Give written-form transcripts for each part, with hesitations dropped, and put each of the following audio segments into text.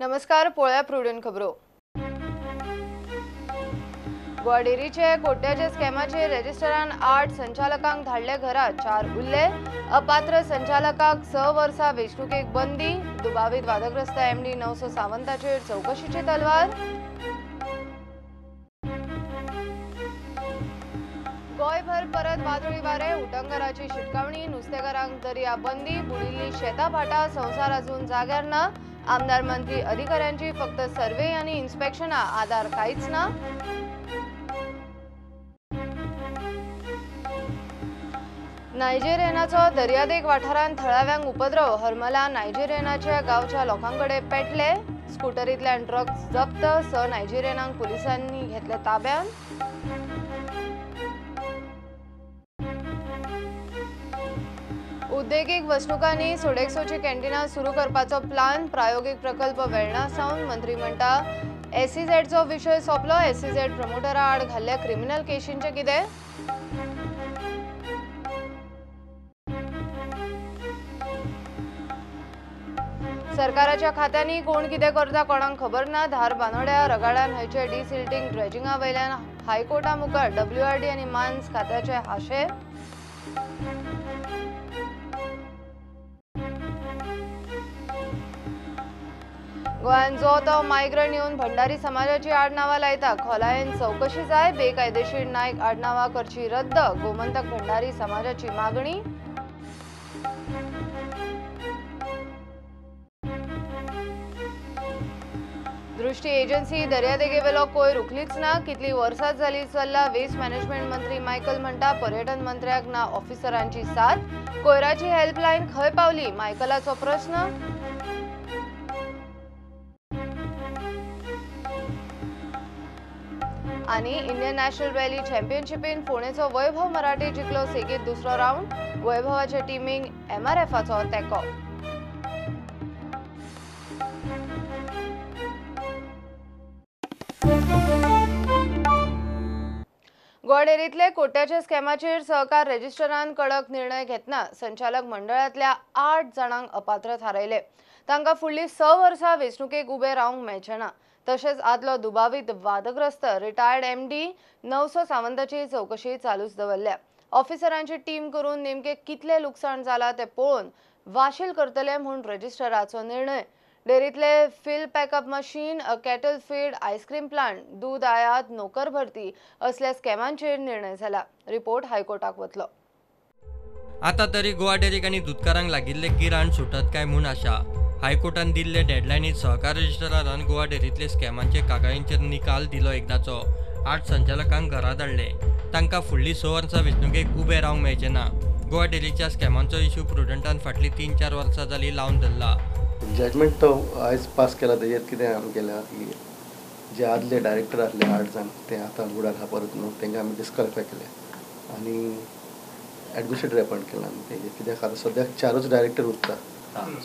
नमस्कार, पळोवया प्रुडंट खबरो. गोवा डेअरीचे कोट्याच्या स्कॅमाचेर रजिस्टरान 8 संचालकांक धाडले घरा, 4 उरले. अपात्र संचालकाक 6 वर्सां वेंचणुकेक बंदी. दुबावीत वादग्रस्त एमडी 900 सावंताचेर चवकशीची तलवार. गोंयभर परत वादळी वारे, उटंगराची शिटकावणी, नुस्तेकारांक दर्या बंदी, बुडिल्ली शेतां भाटां, संवसार अजून जाग्यार ना. आमदार मंत्री अधिकाऱ्यांची फक्त सर्वे आनी इन्स्पेक्शना, आधार कांयच ना. नायजेरियनाचो दर्यादेग वाठारांत थळाव्यांक उपद्रव. हरमला नायजेरियनाच्या गांवच्या लोकांकडे पेटले. स्कुटरींतल्यान ड्रग्ज जप्त. 6 नायजेरियनांक पुलिसांनी घेतले ताब्यांत. उद्देगीक वसणुकांनी सोडेक्सोची कॅन्टीनां सुरू करपाचो प्लान. प्रायोगीक प्रकल्प वेर्णा सावन. मंत्री म्हणटा एसईझेडचो विशय सोंपलो. एसईझेड प्रमोटरा आड घाल्ल्या क्रिमिनल केशींचें कितें? सरकाराच्या खात्यांनी कोण कितें करता कोणाक खबर ना. धार बानोड्या रगाडा न्हंयचे डिसिल्टींग ड्रेजिंगा वयल्यान हायकोर्टा मुखार डब्ल्यूआरडी आनी मान्स खात्याचे हाशे. गोंयांत जो तो मायग्रंट येवन भंडारी समाजाची आडनांवां लायता. खोलायेन चवकशी जाय. बेकायदेशीर नायक आडनांवां करची रद्द. गोमंतक भंडारी समाजाची मागणी. दृष्टी एजन्सी दर्यादेगेवेलो कोयर उखलीच ना. कितली वर्सां जाली चल्ला. वेस्ट मॅनेजमेंट मंत्री मायकल म्हणटा पर्यटन मंत्र्याक ना ऑफिसरांची साथ. कोयराची हेल्पलायन खंय पावली? मायकलाचो प्रस्न. आनी इंडियन नॅशनल रॅली चॅम्पियनशिपीन फोंडेचो वैभव मराठे जिखलो सेगीत दुसरो रावंड. वैभवाच्या टिमीक एमआरएफाचो तेंको. गोवा डेअरींतले कोट्याच्या स्कॅमाचेर सहकार रजिस्टरान कडक निर्णय घेतना संचालक मंडळांतल्या 8 जाणांक अपात्र थारायले. तांकां फुडलीं 6 वर्सां वेंचणुकेक उबे रावंक मेळचें ना. तशेंच आदलो दुबावीत वादग्रस्त रिटायर्ड एमडी 900 सावंताची चवकशी चालूच दवरल्या. ऑफिसरांची टीम करून नेमके कितले लुकसाण जाला ते पळोवन वाशील करतले म्हूण रजिस्टराचो निर्णय. डेअरींतले fill pack up machine, cattle feed, ice cream plant, दूद आयात, नोकर भरती असल्या स्कॅमांचेर निर्णय जाला. रिपोर्ट हायकोर्टाक वतलो. आतां तरी गोवा डेअरीक आनी दुदकारांक लागिल्ले गिराण सुटत काय म्हूण आशा. हायकोर्टान दिल्ले डेडलायनीत सहकार रजिस्टरान गोवा डेअरींतले स्कॅमांचे कागाळींचेर निकाल दिलो एकदाचो. 8 संचालकांक घरा धाडले. तांकां फुडलीं 6 वर्सां वेंचणुकेक उबे रावंक मेळचें ना. गोवा डेअरीच्या स्कॅमांचो इश्यू प्रुडंटान फाटलीं 3-4 वर्सां जालीं लावन धरला. जजमेंट तो आयज पास केला तेजेर कितें आमी केलां की जे आदले डायरेक्टर आसले 8 जाण ते आतां बुडार आहा परत न्हू, तांकां आमी डिस्क्वॉलिफाय केले आनी एडमिनिस्ट्रेटर अपॉयंट केला आमी तेजेर. कित्याक आतां सद्याक 4च डायरेक्टर उरता.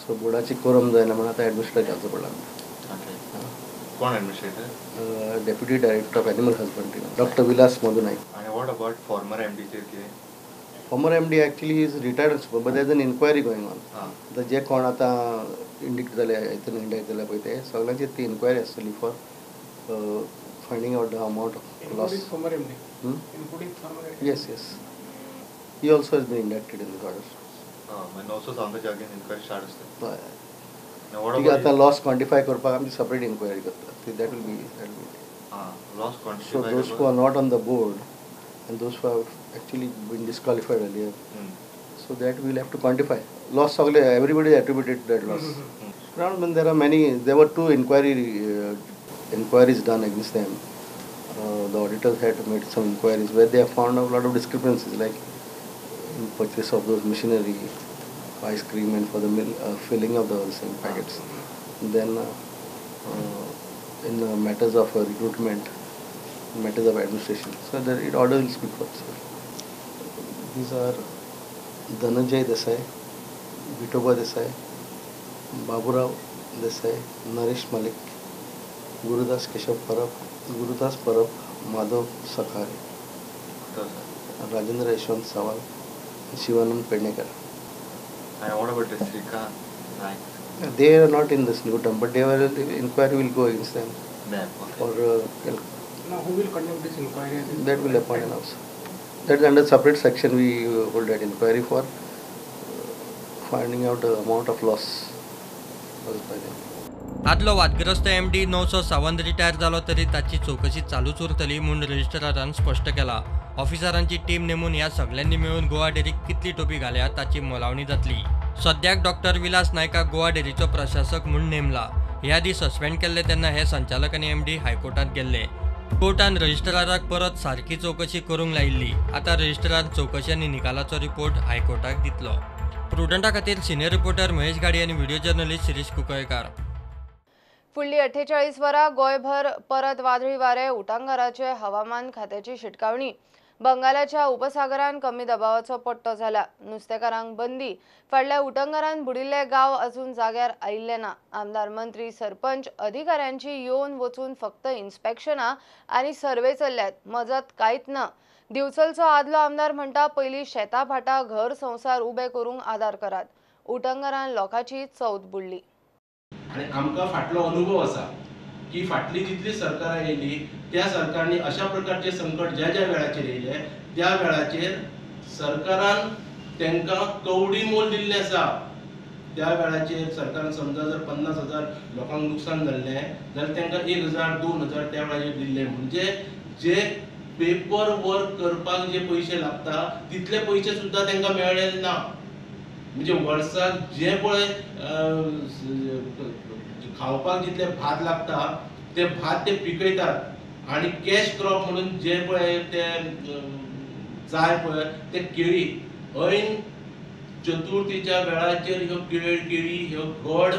सो बोर्डाची कोरम जायना म्हणून आतां एडमिनिस्ट्रेटर घालचो पडला आमकां. कोण administrator? Deputy director of animal husbandry doctor Vilas Madhu Naik. आनी what about former एमडीचेर कितें? Former MD actually is retired, but there is an inquiry going on. आतां जे कोण आतां इंडिक्ट जाले, हितून इंडिक्ट जाले पळय ते सगळ्यांची ती इन्क्वायरी आसतली for finding out the amount of loss. Yes yes, he also has been inducted in this order. 900 सावंताची again inquiry start आसता. हय, आतां लॉस क्वांटिफाय करपाक आमी सेपरेट इन्क्वायरी करता. That will be loss quantify. So those who are not on the board and those who have actually been disqualified earlier, so that we will have to quantify. Loss सगळे everybody attributed that loss. When there are many, there were 2 inquiries done against them. The auditors had made some inquiries where they have found a lot of discrepancies, like in purchase of those machinery, ice cream, and for the filling of the same packets. And then in matters of recruitment, matters of administration. So the order will speak for itself. These are Dhananjay Desai, Vitoba Desai, Baburao Desai, Naresh Malik, Gurudas Keshav Parab, Gurudas Parab, Madhav Sakhare, Rajendra Yashwant Sawal, Shivanand Pednekar. And what about Srikant Naik? They are not in this new term, but they were, the inquiry will go against them. For Now who will conduct this inquiry? That will appoint an officer. That is under separate section we hold that inquiry for finding out the amount of loss caused by them. आदलो वादग्रस्त MD 900 Sawant retire जालो तरी ताची चौकशी चालूच उरतली म्हूण रजिस्ट्रारान स्पश्ट केला. ऑफिसरांची टीम नेमून ह्या सगल्यांनी मेळून गोवा डेरीक कितली टोपी घाल्या ताची मोलावणी जातली. सद्याक डॉक्टर विलास नायकाक गोवा डेरीचो प्रशासक म्हूण नेमला. ह्या आदी सस्पेंड केल्ले तेन्ना हे संचालक आनी एमडी हायकोर्टांत गेल्ले. कोर्टान रजिस्ट्राराक परत सारकी चौकशी करूंक लायिल्ली. आतां रजिस्ट्रार चौकशी आनी निकालाचो रिपोर्ट हायकोर्टाक दितलो. प्रुडंटा खातीर सिनियर रिपोर्टर महेश गाडी आनी व्हिडिओ जर्नलिस्ट शिरीष कुंकळकार. फुडली 48 वरां गोंयभर परत वादळी वारे, उटांगाराचे हवामान खात्याची शिटकावणी. बंगालाच्या उपसागरान कमी दबावाचो पट्टो जाला. नुस्तेकारांक बंदी. फाटल्या उटंगारान बुडिल्ले गांव अजून जाग्यार आयिल्ले ना. आमदार, मंत्री, सरपंच, अधिकाऱ्यांची येवन वचून फक्त इन्स्पेक्शनां आनी सर्वे चल्ल्यात, मजत कांयच ना. दिवचलचो आदलो आमदार म्हणटा, पयलीं शेतां भाटां घर संवसार उबे करूंक आदार करात. उटंगारान लोकांची चवथ बुडली. आनी आमकां फाटलो अनुभव आसा की फाटली जितली सरकारां येयली त्या सरकारनी अशा प्रकारचे संकट ज्या ज्या वेळाचेर येयले त्या वेळाचेर सरकारान तांकां कवडी मोल दिल्लें आसा. त्या वेळाचेर सरकारान समजा जर 50,000 लोकांक लुकसाण जाल्लें जाल्यार तांकां 1,000 2,000 त्या वेळाचेर दिल्ले. म्हणजे जे पेपर वर्क करपाक जे पयशे लागता तितले पयशे सुद्दां तांकां मेळ्ळे ना. म्हणजे वर्साक जे पळय खावपाक जितले भात लागता ते भात ते पिकयतात आनी कॅश क्रॉप म्हणून जे पळय ते जाय पळय ते केळी ऐन चतुर्थीच्या वेळाचेर ह्यो केळी ह्यो गोड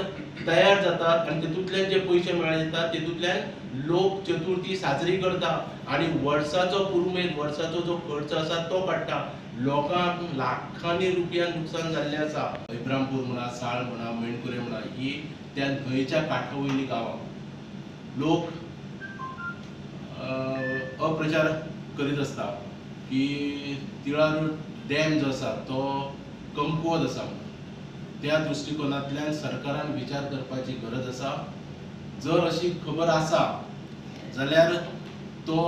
तयार जातात आनी तेतूंतल्यान जे पयशे मेळतात तेतूंतल्यान लोक चतुर्थी साजरी करता आनी वर्साचो पुरुमेंत वर्साचो जो खर्च आसा तो काडटा. लोकांक लाखांनी रुपया नुकसान जाल्लें आसा. इब्रामपूर म्हणा, साळ म्हणा, मेणकुरे म्हणा, ही त्या न्हंयच्या कांठा वयलीं गांवां लोक अप्रचार करीत आसता की तिळार डॅम जो आसा तो कमकुवत आसा. त्या दृश्टिकोनांतल्यान सरकारान विचार करपाची गरज आसा. जर अशी खबर आसा जाल्यार तो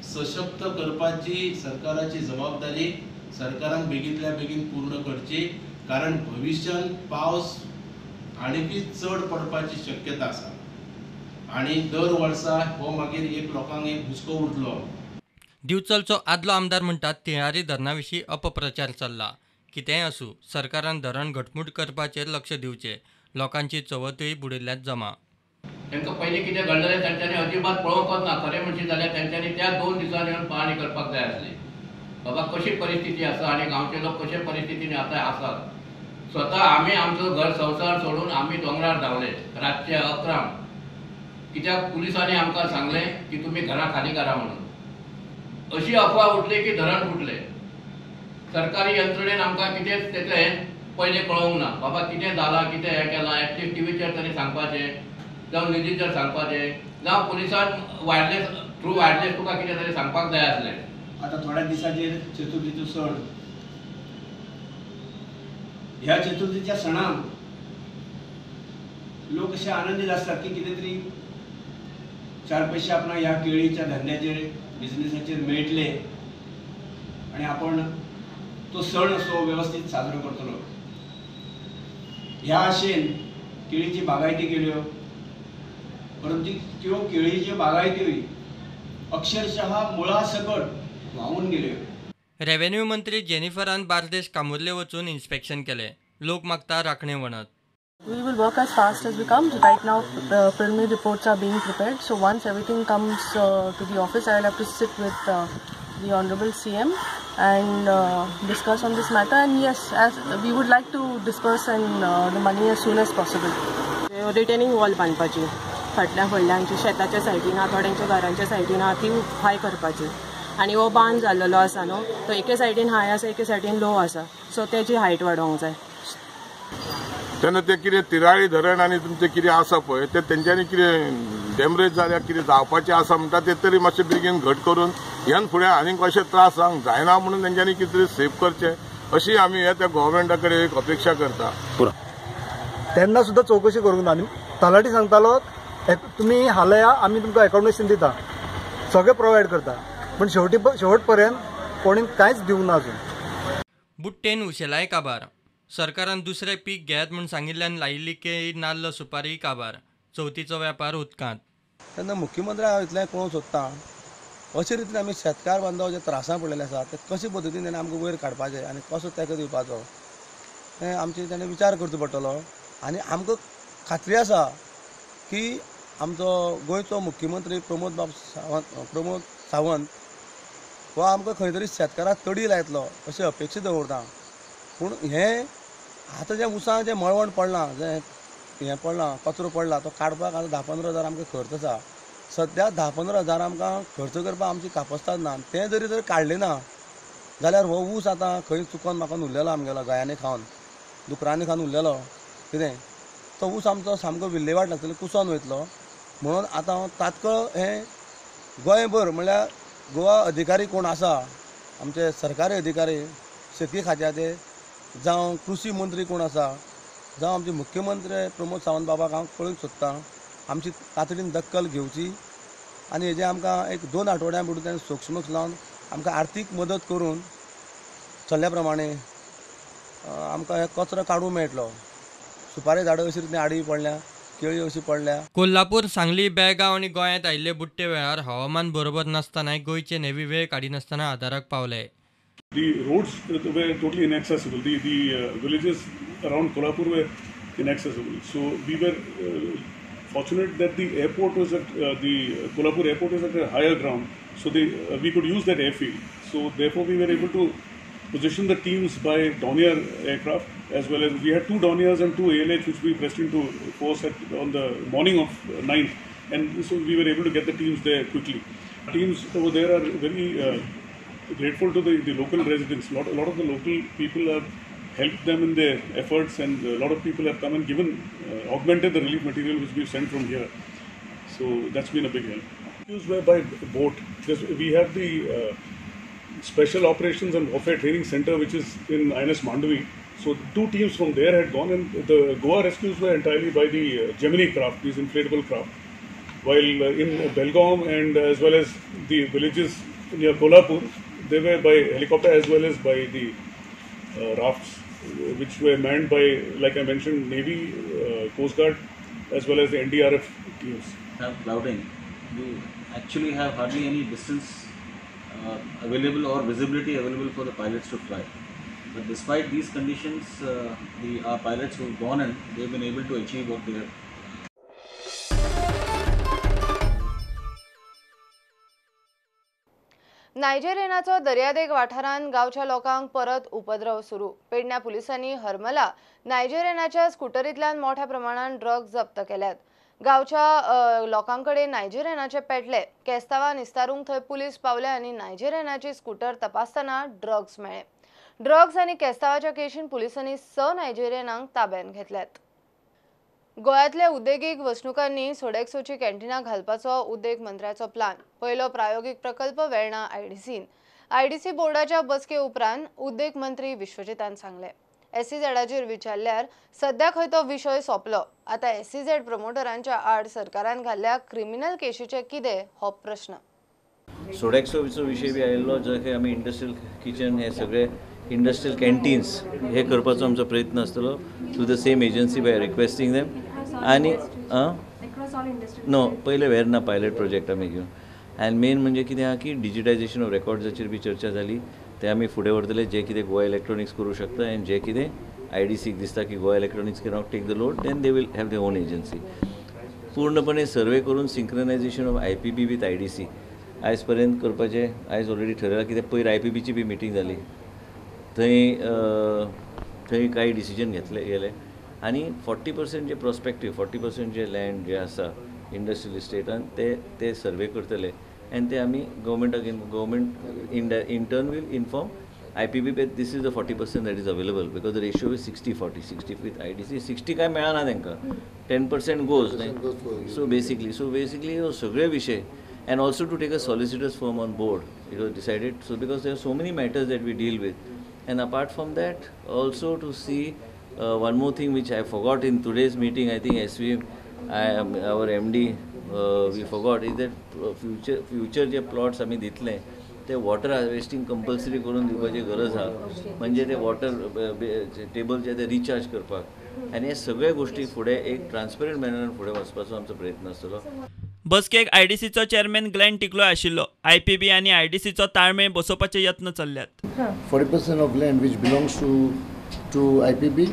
सशक्त करपाची सरकाराची जबाबदारी सरकारान बेगींतल्या बेगीन पूर्ण करची, कारण भविश्यांत पावस आनीकय चड पडपाची शक्यता आसा आनी दर वर्सा हो मागीर एक लोकांक एक हुस्को उरतलो. दिवचलचो आदलो आमदार म्हणटात तिळारी धरणा विशीं अपप्रचार चल्ला. कितेंय आसूं, सरकारान धरण घटमूट करपाचेर लक्ष दिवचें. लोकांची चवथूय बुडिल्ल्यात जमा. तांकां पयलीं कितें घडलेलें तांच्यांनी अजिबात पळोवंकच ना. खरें म्हणशी जाल्यार तांच्यांनी त्या 2 दिसांनी येवन पाहणी करपाक जाय आसली, बाबा कशी परिस्थिती आसा आनी गांवचे लोक कशे परिस्थितीन आतां आसात. स्वता आमी आमचो घर संवसार सोडून आमी दोंगरार धांवले रातचे 11, कित्याक पुलिसांनी आमकां सांगलें की तुमी घरां खाली करा म्हणून. अशी अफवा उठली की धरण फुटलें. सरकारी यंत्रणेन आमकां कितेंच तेचें हें पयलें कळोवंक ना, बाबा कितें जालां कितें हें केलां. एटलिस्ट टिवीचेर तरी सांगपाचें, जावं न्युजीचेर सांगपाचें, जावं पुलिसान वायरलेस थ्रू वायरलेस तुका कितें तरी सांगपाक जाय आसलें. आतां थोड्या दिसाचेर चतुर्थीचो सण, ह्या चतुर्थीच्या सणाक लोक अशे आनंदीत आसतात की कितें तरी 4 पयशे आपणाक ह्या केळीच्या धंद्याचेर बिजनेसाचेर मेळटले आनी आपण तो सण असो वेवस्थीत साजरो करतलो. ह्या आशेन केळीची बागायती केल्यो, परंतु त्यो केळीच्यो बागायत्योय अक्षरशः मुळा सकट व्हांवून गेल्यो. रेव्हेन्यू मंत्री जेनिफरान बार्देश कामुर्ले वचून इन्स्पेक्शन केलें. लोक मागता राखणे वणत. We will work as fast as we come. Right now, preliminary reports are being prepared. So once everything comes to the office, I will have to sit with the Honorable CM and discuss on this matter. And yes, as we would like to disperse and the money as soon as possible. Retaining wall बांदपाची, फाटल्या व्हडल्या आमच्या शेताच्या सायडीन आहा, थोड्यांच्या घरांच्या सायडीन आहा, ती हाय करपाची. आनी हो बांद जाल्लो आसा न्हू, तो एके सायडीन हाय आसा, एके सायडीन लो आसा, सो तेजी हायट वाडोवंक जाय. तेन्ना ते कितें तिराळी धरण आनी तुमचें कितें आसा पळय ते तेंच्यांनी कितें डॅमरेज जाल्या कितें जावपाचें आसा म्हणटा ते तरी मातशें बेगीन घट करून ह्यान फुडें आनीक अशे त्रास जावंक जायना म्हणून तेंच्यांनी कितें तरी सेफ करचें अशी आमी ह्या त्या गव्हर्मेंटा कडेन एक अपेक्षा करता. तेन्ना सुद्दां चवकशी करूंक ना. आनी तलाठी सांगतालो तुमी हालया, आमी तुमकां एकोमोडेशन दिता, सगळें प्रोवायड करता, पूण शेवट पर्यंत कोणी कांयच दिवंक ना अजून. बुट्टेन उशेलाय काबार. सरकारान दुसरें पीक घेयात म्हूण सांगिल्ल्यान लायिल्ली केळी, नाल्ल, सुपारी काबार. चवथीचो व्यापार उदकांत. तेन्ना मुख्यमंत्री हांव इतलें कळोवंक सोदता, अशे रितीन आमी शेतकार बांधव जे त्रासां पडलेले आसा ते कशे पद्दतीन ताणें आमकां वयर काडपाचें आनी कसो तेंको दिवपाचो हें आमचें ताणें विचार करचो पडटलो. आनी आमकां खात्री आसा की आमचो गोंयचो मुख्यमंत्री प्रमोद सावंत हो आमकां खंय तरी शेतकाराक तडी लायतलो अशी अपेक्षा दवरता. पूण हें आतां जें उसां जें मळवण पडलां, जें हें पडलां, कचरो पडला, तो काडपाक आतां 10-15 हजार आमकां खर्च आसा. सद्या 10-15 हजार आमकां खर्च करपाक आमची कापस्ताद ना. तें जरी जर काडलें ना जाल्यार हो ऊस आतां खंय चुकोन म्हाका उरलेलो आमगेलो गायांनी खावन, दुकरांनी खावन उरलेलो कितें, तो ऊस आमचो सामको विल्लेवाट लागतली, कुसोन वयतलो. म्हणून आतां हांव तात्काळ हें गोंयभर म्हणल्यार गोवा अधिकारी कोण आसा, आमचे सरकारी अधिकारी शेतकी खात्याचे जावं कृषी मंत्री कोण आसा, जावं आमचे मुख्यमंत्री प्रमोद सावंत बाबाक हांव कळोवंक सोदतां, आमची तातडीन दखल घेवची आनी हेजें आमकां 1-2 आठवड्यां भितर ताणें सोक्षमोक्ष लावन आमकां आर्थीक मदत करून चल्ल्या प्रमाणे आमकां हे कचरो काडूंक मेळटलो. सुपारी झाडां अशी रितीन आडवी पडल्या, केळी अशी पडल्या. कोल्हापूर, सांगली, बेळगांव आनी गोंयांत आयिल्ले बुट्टे वेळार हवामान बरोबर नासतनाय गोंयचे नेव्ही वेळ काडिनासतना आदाराक पावले. The roads were totally inaccessible. The villages around Kolhapur were inaccessible. So we were fortunate that the airport was at the Kolhapur airport is at a higher ground, so we could use that airfield. So therefore we were able to position the teams by Dornier aircraft, as well as we had 2 Dorniers and 2 ALH which we pressed into force on the morning of 9th, and so we were able to get the teams there quickly. Teams over there are very grateful to the local residents. A lot of the local people have helped them in their efforts, and a lot of people have come and given, augmented the relief material which we've sent from here. So that's been a big help. Rescues were by boat, because we have the Special Operations and Warfare Training Center, which is in INS Mandavi. So 2 teams from there had gone, and the Goa rescues were entirely by the Gemini craft, these inflatable craft. While in Belgaum and as well as the villages near Kolhapur, they were by helicopter as well as by the rafts, which were manned by, like I mentioned, Navy, Coast Guard, as well as the NDRF teams. Have clouding, you actually have hardly any distance available or visibility available for the pilots to fly. But despite these conditions, our pilots who have gone in, they have been able to achieve what they have. नायजेरियाचो दर्यादेग वाठारांत गांवच्या लोकांक परत उपद्रव सुरू. पेडण्या पुलिसांनी हरमला नायजेरियनाच्या स्कुटरींतल्यान मोठ्या प्रमाणात ड्रग्ज जप्त केल्यात. गांवच्या लोकांकडे नायजेरियनाचे पेटले. केस्तावा निस्तारूंक थंय पुलीस पावले आनी नायजेरियनाची स्कुटर तपासतना ड्रग्ज मेळ्ळे. ड्रग्ज आनी केस्तावाच्या केशीन पुलिसांनी 6 नायजेरियनांक ताब्यात घेतल्यात. गोव्यांतल्या उद्देगीक वसणुकांनी सोडेक्सोची कॅन्टीना घालपाचो उद्देग मंत्र्याचो प्लान. पयलो प्रायोगीक प्रकल्प वेर्णा आयडीसीन. आयडीसी बोर्डाच्या बसके उपरांत उद्देग मंत्री विश्वजितान सांगले, एसईझेडाचेर विचारल्यार सध्या खंय तो विशय सोंपलो. आतां एसईझेड प्रमोटरांच्या आड सरकारान घाल्ल्या क्रिमिनल केशीचें कितें हो प्रश्न. सोडेक्सोचो विशय बी आयिल्लो, जे आमी इंडस्ट्रियल किचन हे सगळे इंडस्ट्रियल कॅन्टीन्स हे करपाचो आमचो प्रयत्न आसतलो through the same agency by requesting them. आनी नो पयले वेर्ना पायलट प्रोजेक्ट आमी घेवन, आनी मेन म्हणजे कितें आहा की डिजिटायजेशन ऑफ रेकॉर्ड्साचेर बी चर्चा जाली, ते आमी फुडें व्हरतले. जे कितें गोवा इलेक्ट्रॉनिक्स करूं शकता आनी जे कितें आयडीसीक दिसता की Goa electronics cannot take the load, then they will have their own agency. पूर्णपणे सर्वे करून synchronisation of IPB with IDC आयज पर्यंत करपाचें आयज ऑलरेडी ठरयलां. कित्याक पयर आयपीबीची बी मिटींग जाली, थंय थंय कांय डिसिजन घेतले गेले आनी 40% जे प्रोस्पेक्टीव 40% जे लँड जे आसा इंडस्ट्रियल इस्टेटान ते सर्वे करतले आनी ते आमी government again government in turn will inform IPB that this is the 40% that is available, because the ratio is 60-40, 60 with IDC, 60 काय मेळना तांकां, 10% goes. So basically हो सगळे विशय, and also to take a solicitor's firm on board, it was decided. So because there are so many matters that we deal with, and apart from that also to see One more thing which I forgot in today's meeting, I think SV our MD we forgot, is that future J plots आमी दितले ते water harvesting compulsory करून दिवपाची गरज आहा, म्हणजे ते water table जे ते रिचार्ज करपाक आनी हे सगळे गोष्टी फुडें एक ट्रान्सपरंट मॅनरान फुडें वचपाचो आमचो प्रयत्न आसतलो. बसकेक आयडीसीचो चेअरमॅन ग्लॅन टिकलो आशिल्लो. आयपीबी आनी आयडीसीचो ताळमेळ बसोवपाचे यत्न चल्ल्यात. 40% of land which belongs to IPB,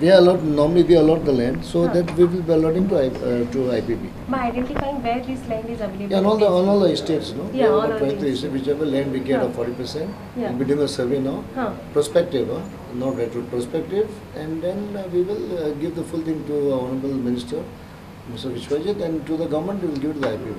we allot, normally we allot the land, so that we will be allotting to IPB. By identifying where this land is available. Yeah, on all the estates, no? Yeah, all the estates, whichever land we get of 40%, we'll be doing a survey now, prospective, not retro, prospective, and then we will give the full thing to our Honorable Minister, Mr. Vishwajit, and to the government we will give it to the IPB.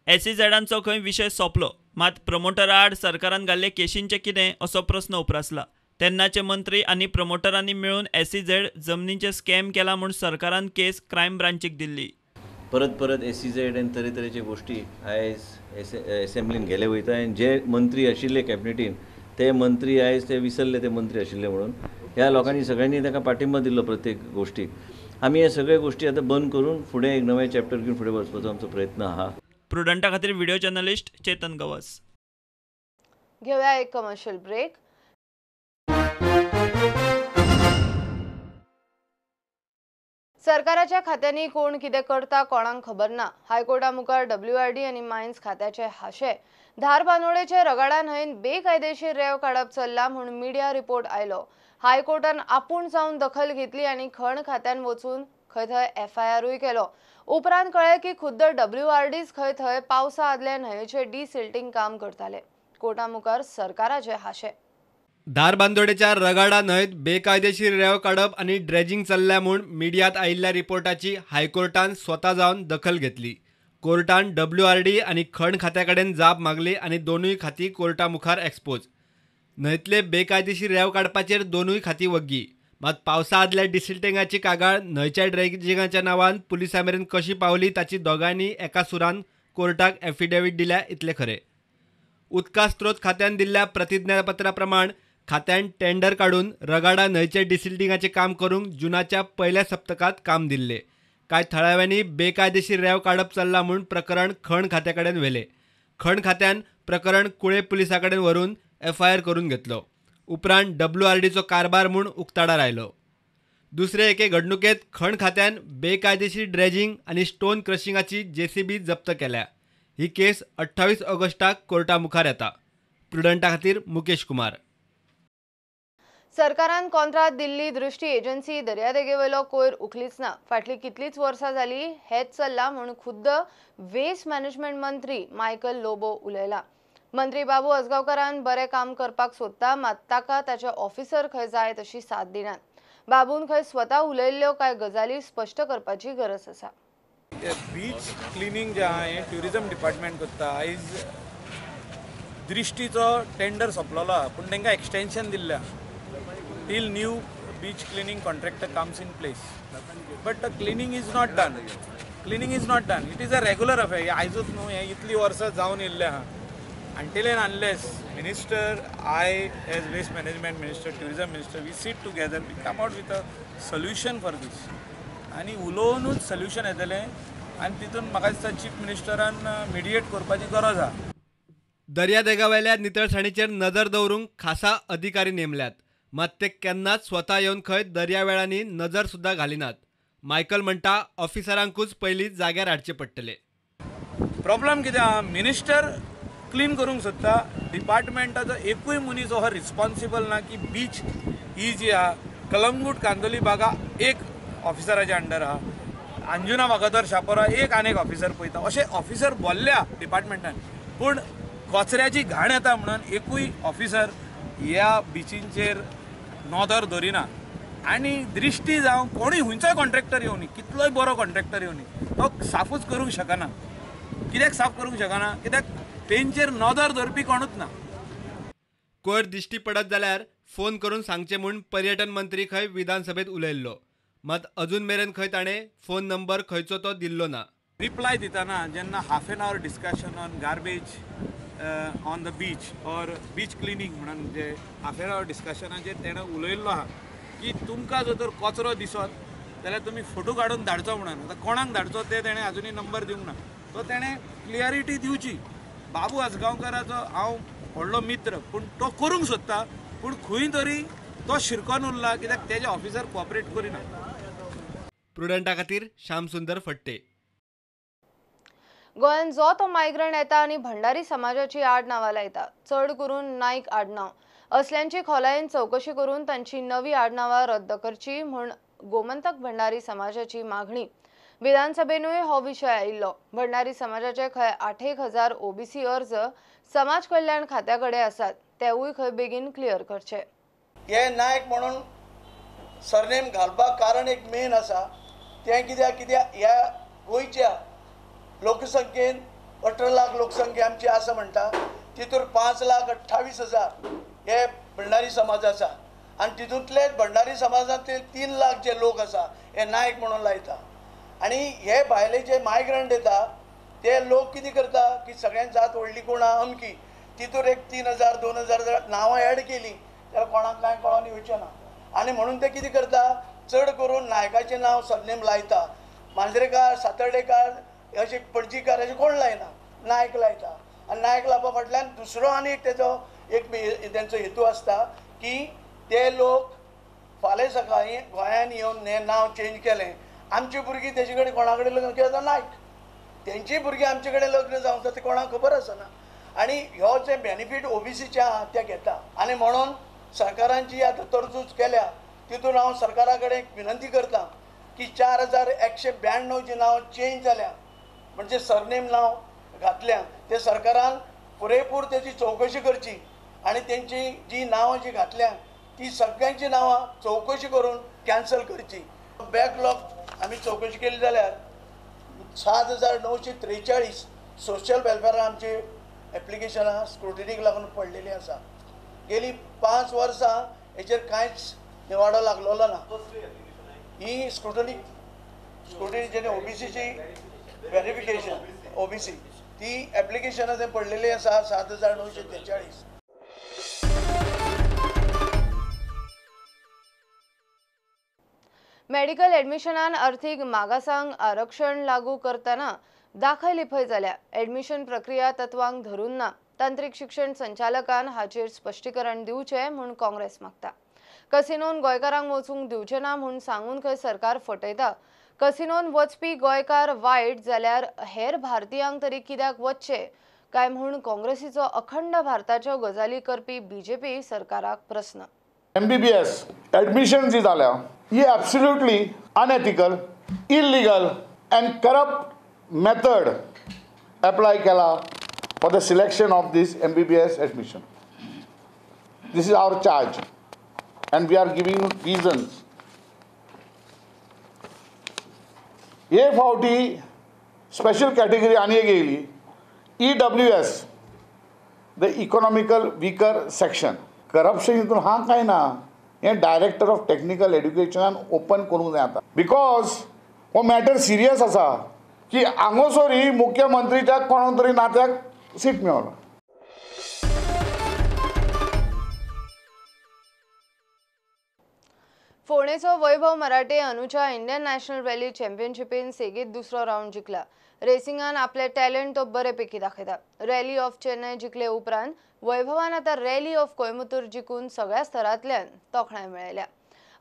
एसईझेडांचो खंय विशय सोंपलो, मात प्रमोटरा आड सरकारान घाल्ले केशींचें कितें असो प्रस्न उप्रासला. तेन्नाचे मंत्री आनी प्रमोटरांनी मेळून एसईझेड जमनीचे स्कॅम केला म्हूण सरकारान केस क्रायम ब्रांचीक दिल्ली. परत परत एसईझेड आनी तरेतरेचे गोष्टी आयज एसेंब्लीन गेले वयता आनी जे मंत्री आशिल्ले कॅबिनेटीन ते मंत्री आयज ते विसरले ते मंत्री आशिल्ले म्हणून ह्या लोकांनी सगळ्यांनी ताका पाठिंबा दिल्लो प्रत्येक गोष्टीक. आमी हे सगळे गोष्टी आतां बंद करून फुडें एक नवें चॅप्टर घेवन फुडें वचपाचो आमचो प्रयत्न आहा. प्रुडंटा खातीर व्हिडिओ जर्नलिस्ट चेतन गवस. घेऊया एक कमर्शियल ब्रेक. सरकाराच्या खात्यांनी कोण कितें करता कोणाक खबर ना. हायकोर्टा मुखार डब्ल्यूआरडी आनी मायन्स खात्याचे हाशे. धारबांदोडेचे रगाडा न्हंयेन बेकायदेशीर रेंव काडप चल्ला म्हूण मिडिया रिपोर्ट आयलो. हायकोर्टान आपूण जावन दखल घेतली आनी खण खात्यान वचून खंय थंय एफआयआरूय केलो. उपरांत कळ्ळें की खुद्द डब्ल्यूआरडीच खंय थंय पावसा आदले न्हंयेचे डिसिल्टींग काम करताले. कोर्टा मुखार सरकाराचे हाशे. धारबांदोडेच्या रगाडा न्हंयेत बेकायदेशीर रेंव काडप आनी ड्रेजिंग चल्ल्या म्हूण मिडियांत आयिल्ल्या रिपोर्टाची हायकोर्टान स्वता जावन दखल घेतली. कोर्टान डब्ल्यूआरडी आनी खण खात्या कडेन जाप मागली आनी दोनूय खाती कोर्टा मुखार एक्सपोज. न्हंयतले बेकायदेशीर रेंव काडपाचेर दोनूय खाती वग्गी. मात पावसा आदल्या डिसिल्टिंगाची कागाळ न्हंयच्या ड्रेजिंगाच्या नांवान पुलिसां मेरेन कशी पावली ताची दोगांयनी एका सुरान कोर्टाक एफिडेवीट दिल्या इतलें खरें. उदका स्त्रोत खात्यान दिल्ल्या प्रतिज्ञापत्रा प्रमाण खात्यान टेंडर काडून रगाडा न्हंयचे डिसिल्टिंगाचें काम करूंक जुनाच्या पयल्या सप्तकांत काम दिल्लें. कांय थळाव्यांनी बेकायदेशीर रेंव काडप चल्लां म्हूण प्रकरण खण खात्या कडेन व्हेलें. खण खात्यान प्रकरण कुळे पुलिसां कडेन व्हरून एफआयआर करून घेतलो. उपरांत डब्ल्यूआरडीचो कारभार म्हूण उक्ताडार आयलो. दुसरे एके घडणुकेंत खण खात्यान बेकायदेशीर ड्रेजिंग आनी स्टोन क्रशिंगाची जेसीबी जप्त केल्या. ही केस 28 ऑगस्टाक कोर्टा मुखार येता. प्रुडंटा खातीर मुकेश कुमार. सरकारान कॉन्ट्रात दिल्ली दृष्टी एजन्सी दर्यादेगेवेलो कोयर उखलीच ना. फाटली कितलीच वर्सां जाली हेच चल्लां म्हूण खुद्द वेस्ट मॅनेजमेंट मंत्री मायकल लोबो उलयला. मंत्री बाबू आजगांवकारान बरें काम करपाक सोदता, मात ताका ताचे ऑफिसर खंय जाय तशी साथ दिनात. बाबून खंय स्वता उलयल्ल्यो कांय गजाली स्पश्ट करपाची गरज आसा. बीच क्लिनींग जें आहा हें ट्युरिजम डिपार्टमेंट करता. आयज दृश्टीचो टेंडर सोंपलेलो आहा, पूण तांकां एक्सटेंशन दिल्लें आहा till new beach cleaning contractor comes in place. But the cleaning is not done. Cleaning is not done. It is a regular affair. आयजूच न्हू, हें इतलीं वर्सां जावन येयल्लें आहा. Until and unless minister, I as waste management minister, tourism minister, we sit together, we come out with a solution for this. आनी उलोवनूच solution येतलें आनी तितून म्हाका दिसता चीफ मिनिस्टरान मिडिएट करपाची गरज आहा. दर्यादेगावेल्या नितळसाणीचेर नदर दवरूंक खासा अधिकारी नेमल्यात, मात ते केन्नाच स्वता येवन खंय दर्यावेळांनी नजर सुद्दां घालिनात. मायकल म्हणटा ऑफिसरांकूच पयलीं जाग्यार हाडचे पडटले. प्रॉब्लम कितें आहा, मिनिस्टर क्लीन करूंक सोदता, डिपार्टमेंटाचो एकूय मनीस हो रिस्पॉन्सिबल ना की बीच ही जी आहा कलंगूट कांदोली बागा एक ऑफिसराच्या अंडर आहा, अंजुना वागातोर शापोरा एक आनी एक ऑफिसर पळयता, अशे ऑफिसर बोल्ल्या डिपार्टमेंटान, पूण कचऱ्याची घाण येता म्हणून एकूय ऑफिसर ह्या बिचींचेर नदर दवरिना. आनी दृश्टी जावं कोणूय खंयचोय कॉन्ट्रॅक्टर येवनी, कितलोय बरो कॉन्ट्रॅक्टर येवनी, तो साफूच करूंक शकना. कित्याक साफ करूंक शकना? कित्याक तेंचेर नदर दवरपी कोणूच ना. कोयर दिश्टी पडत जाल्यार फोन करून सांगचें म्हूण पर्यटन मंत्री खंय विधानसभेत उलयल्लो, मात अजून मेरेन खंय ताणें फोन नंबर खंयचो तो दिल्लो ना. रिप्लाय दितना जेन्ना half an hour discussion on garbage on the beach or beach cleaning म्हणून जे हाफ एन our डिस्कशनाचेर तेणें उलयल्लो आहा, की तुमकां जर तर कचरो दिसत जाल्यार तुमी फोटो काडून धाडचो म्हणून. आतां कोणाक धाडचो ते तेणें आजुनूय नंबर दिवंक ना, तो तेणें क्लियरिटी दिवची. बाबू आजगांवकाराचो हांव व्हडलो मित्र, पूण तो करूंक सोदता, पूण खंय तरी तो शिरकोन उरला कित्याक तेजे ऑफिसर कोऑपरेट करिना. प्रुडंटा खातीर श्यामसुंदर फट्टे. गोंयांत जो तो मायग्रंट येता आनी भंडारी समाजाची आडनांवां लायता, चड करून नायक आडनांव. असल्यांची खोलायेन चवकशी करून तांची नवी आडनांवां रद्द करची म्हूण गोमंतक भंडारी समाजाची मागणी. विधानसभेनूय हो विशय आयिल्लो. भंडारी समाजाचे खंय 8,000 ओबीसी अर्ज समाज कल्याण खात्या कडेन आसात, तेवूय खंय बेगीन क्लियर करचे. हे नायक म्हणून सरनेम घालपाक कारण एक मेन आसा, तें कित्याक कित्याक ह्या गोंयच्या लोकसंख्येन 18 लाख लोकसंख्या आमची आसा म्हणटा, तितूर 5,28,000 हे भंडारी समाज आसा आनी तितूंतले भंडारी समाजांतले 3 लाख जे लोक आसा हे नायक म्हणून लायता. आनी हे भायले जे मायग्रंट येता ते लोक कितें करता की सगळ्यांत जात व्हडली कोण आहा अमकी, तितूर एक 3,000 2,000 नांवां एड केली जाल्यार कोणाक कांय कळोन येवचें ना. आनी म्हणून ते कितें करता, चड करून नायकाचें नांव सरनेम लायता. मांजरेकार, सातर्डेकार, अशे पणजीकार अशें कोण लायना, नायक लायता. आनी नायक लावपा फाटल्यान दुसरो आनी एक तेजो एक तेंचो हेतू आसता की ते लोक फाल्यां सकाळीं गोंयांत येवन हें नांव चेंज केलें, आमची भुरगीं तेजे कडेन कोणा कडेन लग्न केलें नायक, तेंची भुरगीं आमचे कडेन लग्न जावंक जाता तें कोणाक खबर आसना. आनी हो जे बेनिफीट ओबीसीचे आहा ते घेता. आनी म्हणून सरकारान जी आतां तरतूद केल्या तितून हांव सरकारा कडेन विनंती करता की 4,192 जी नांव चेंज जाल्या म्हणजे सरनेम नांव घातल्या ते सरकारान पुरेपूर तेची चवकशी करची आनी तेंची जी नांवां जी घातल्या ती सगळ्यांची नांवां चवकशी करून कॅन्सल करची. बॅकलॉग आमी चवकशी केली जाल्यार 7,943 सोशल वेलफेअरान आमची एप्लिकेशनां स्क्रुटिनीक लागून पडलेलीं आसा. गेली 5 वर्सां हेचेर कांयच निवाडो लागलेलो ना. ही स्क्रुटनी जेणे ओबीसीची वेरिफिकेशन ओबीसी ती एप्लिकेशनां थंय पडलेली आसा 7,943. मेडिकल एडमिशनान अर्थीक मागासांक आरक्षण लागू करतना दाखय लिपय जाल्या. एडमिशन प्रक्रिया तत्वांक धरून ना. तांत्रिक शिक्षण संचालकान हाचेर स्पश्टीकरण दिवचें म्हूण काँग्रेस मागता. कसिनोन गोंयकारांक वचूंक दिवचें ना म्हूण सांगून खंय सरकार फटयता. कसिनोन वचपी गोंयकार वायट जाल्यार हेर भारतीयांक तरी कित्याक वचचें काय म्हूण काँग्रेसीचो अखंड भारताच्यो गजाली करपी बीजेपी सरकाराक प्रस्न. एमबीबीएस एडमिशन जी जाल्या ही absolutely unethical, illegal and corrupt method apply केला for the selection of this MBBS admission. This is our charge and we are giving reasons. हे फावटी स्पेशल कॅटेगरी आनी एक येयली, EWS, the economical weaker section. Corruption हितून हा काय ना, हें डायरेक्टर ऑफ टॅक्निकल एड्युकेशनान ओपन करूंक जाय आतां, because हो मॅटर सिरियस आसा की हांगासरी मुख्यमंत्रीच्या कोणा तरी नात्याक सीट मेळना. फोंडेचो वैभव मराठे अनुच्या इंडियन नॅशनल रॅली चॅम्पियनशिपीन सेगीत दुसरो रावंड जिखला. रेसिंगान आपले टॅलंट तो बरेपैकी दाखयता. रॅली ऑफ चेन्नय जिखले उपरांत वैभवान आतां रॅली ऑफ कोयंबतूर जिखून सगळ्या स्तरांतल्यान तोखणाय मेळयल्या.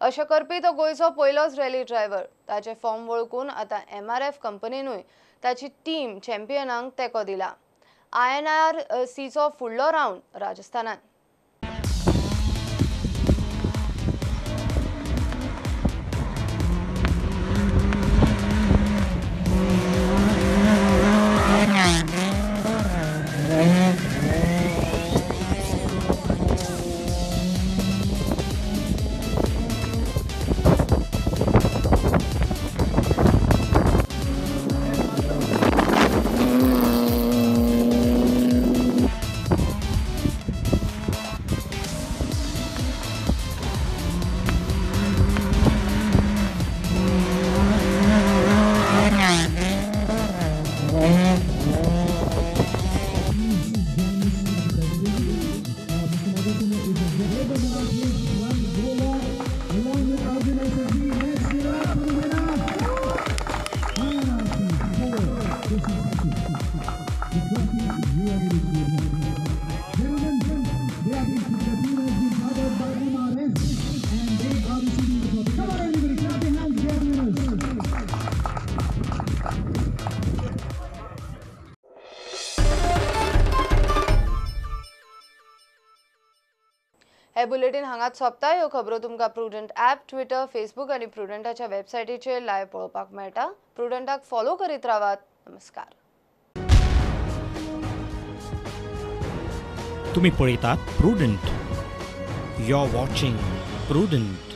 अशें करपी तो गोंयचो पयलोच रॅली ड्रायव्हर. ताचें फॉर्म वळखून आतां MRF कंपनीनूय ताची टीम चॅम्पियनांक तेंको दिला. INRCचो फुडलो रावंड राजस्थानान. हे बुलेटीन हांगाच सोंपता. ह्यो खबरो तुमकां प्रुडंट ॲप, ट्विटर, फेसबूक आनी प्रुडंटाच्या वेबसायटीचेर लायव्ह पळोवपाक मेळटा. प्रुडंटाक फॉलो करीत रावात. नमस्कार. तुम्ही पळयतात Prudent. You are watching Prudent.